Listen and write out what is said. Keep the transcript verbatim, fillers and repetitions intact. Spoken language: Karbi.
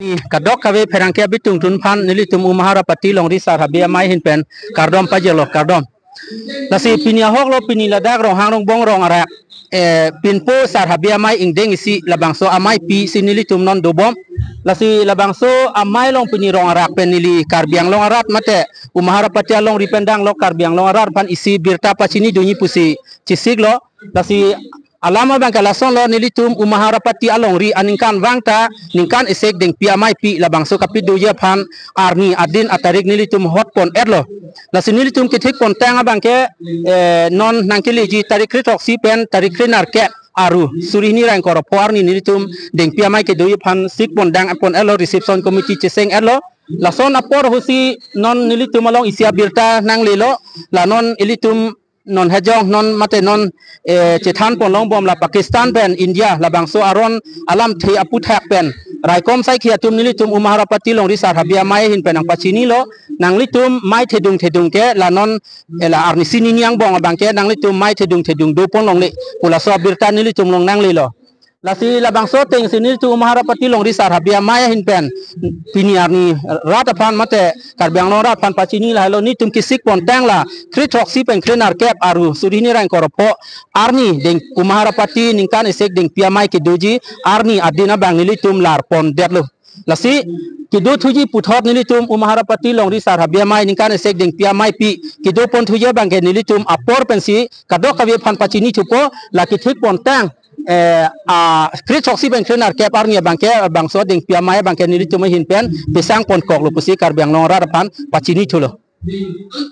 Kadokave pherangke abitungtun aphan nelitum Umahar Apati Longri Sar Habe Amei ahin pen kardom pajirlo, kardom. Lasi pini ahok lo, pini ladak Ronghang Rongbong Rong Arak, eh, pinpo Sar Habe Amei ingdeng isi labangso ameipi si nelitum non dobom. Lasi labangso amei along pini Rong Arak pen neli Karbi Anglong arat mate Umahar Apati alongri pen danglok Karbi Anglong arat aphan isi birta pachini dunji pusi chesiklo. Lasi alam abangke lasonlo, nelitum Umahar Apati alongri aningkanvang ta ningkan isi dengpi ameipi labangso kapadoji aphan arni adin atarik nelitum hotpon-etlo. Lasi nelitum kethikpontang abangke, eh, non nangkeleji tarik kre-throksi pen tarik krenerkep Aru suri hini ra ingkoi ra pho arni nelitum dengpi amei kedoji aphan sikpon dang pon-etlo, reception committee cheseng-etlo. Lason apor ahutsi non nelitum along isi abirta nanglelo, la non ilitum non hejong non mate non, eh, chethanpon longbom la Pakistan pen India labangso aron alamthe aputhak pen raikom saikhi atum nelitum Umahar Apati Longri Sar Habe Amei ahin pen nangpachinilo, nanglitum mei thedung thedung ke la non, eh, la arnisi nini angbong abangke nanglitum mei thedung thedung dopon longle pu laso abirta nelitum along nanglelo. Lasi labangso atengsi nelitum Umahar Apati Longri Sar Habe Amei ahin pen pini arni rat aphan mate Karbi Anglong rat aphan pachini lahelo, nelitum kesikpontang la kre-throksi pen krenerkep Aru suri hini ra ingkoi ra pho arni deng Umahar Apati ningkan isi dengpi amei kedoji arni adin abang nelitum larpondetlo. Lasi kedothuji puthot nelitum Umahar Apati Longri Sar Habe Amei ningkan isi dengpi ameipi kedoponthuji abangke nelitum apor pensi kadokave aphan pachinithupo, la kethikpontang, eh, a kre-throksi pen krenerkep arni abangke bangso dengpi amei abangke nelitum ahin pen pesangponkoklo pusi Karbi Anglong rat aphan pachinithulo.